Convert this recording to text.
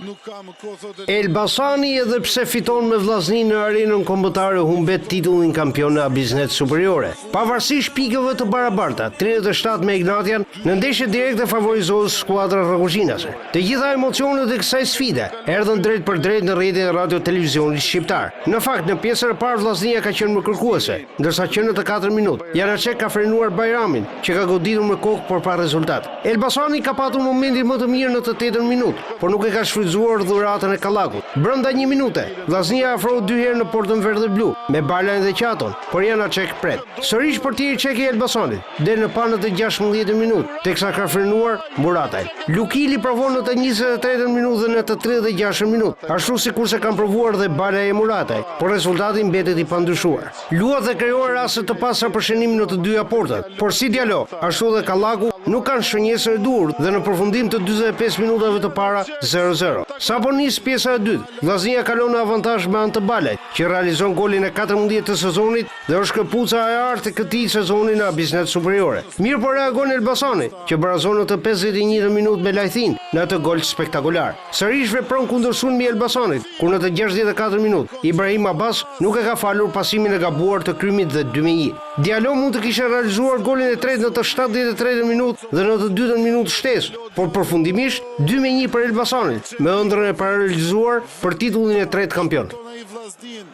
Nuk ka më kohë, thotë. Elbasani edhe pse fiton me Vllazninë në Arenën Kombëtare humbet titullin kampion në Abissnet Superiore. Pavarësisht pikëve të barabarta, 37 me Egnatian, në ndeshje direkte favorizohet skuadra rrogozhinase. Të gjitha emocionet e kësaj sfide erdhën drejtpërdrejt në rrjetin e Radio Televizionit Shqiptar. Në fakt, në pjesën e parë Vllaznia ka qenë më kërkuese, ndërsa që në të katërtën minutë, Janacek ka frenuar Bajramin, që ka goditur me kokë por pa rezultat. Elbasani ka patur momentin më të mirë në të tetën minutë, por nuk e ka shfrytëzuar dhuratën e Kallakut. Brenda një minute, Vllaznia afrohet dy herë në portën verdheblu, me Balajn dhe Qaton, por Janacek pret. Sërish portieri çek i Elbasanit, del në pah në të 16-tën minutë, teksa ka frenuar Muratajn. Lukili provon në të 23-tën minutë dhe në të 36-ën minutë, ashtu sikurse kanë provuar dhe Balaj e Murataj, por rezultati mbetet i pandryshuar. Luhet dhe krijohen raste të pastra për shënim në të dyja portat, por si Diallo, ashtu dhe Kallaku nuk kanë shënjestrën e duhur dhe në përfundim të 45 minutave të para 0-0. Sapo nis pjesa e dytë, Vllaznia kalon në avantazh me anë të Balajt, që realizon golin e 14 të sezonit dhe është këpuca e artë e këtij sezoni në Abissnet Superiore. Mirëpo reagon Elbasani, që barazon në të 51-tën minutë me Lajthin në atë gol spektakolar. Sërish vepron kundërsulmi i Elbasanit, kur në të 64 minutë, Ibrahim Abbas nuk e ka falur pasimin e gabuar të Krymit dhe 2-1. Diallo mund të kishte realizuar golin e tretë në të 73 minutë dhe në të dytën minutë shtesë, por përfundimisht 2-1 për Elbasanin, me ëndrrën e parealizuar për titullin e tretë kampion. Ai Vllazninë.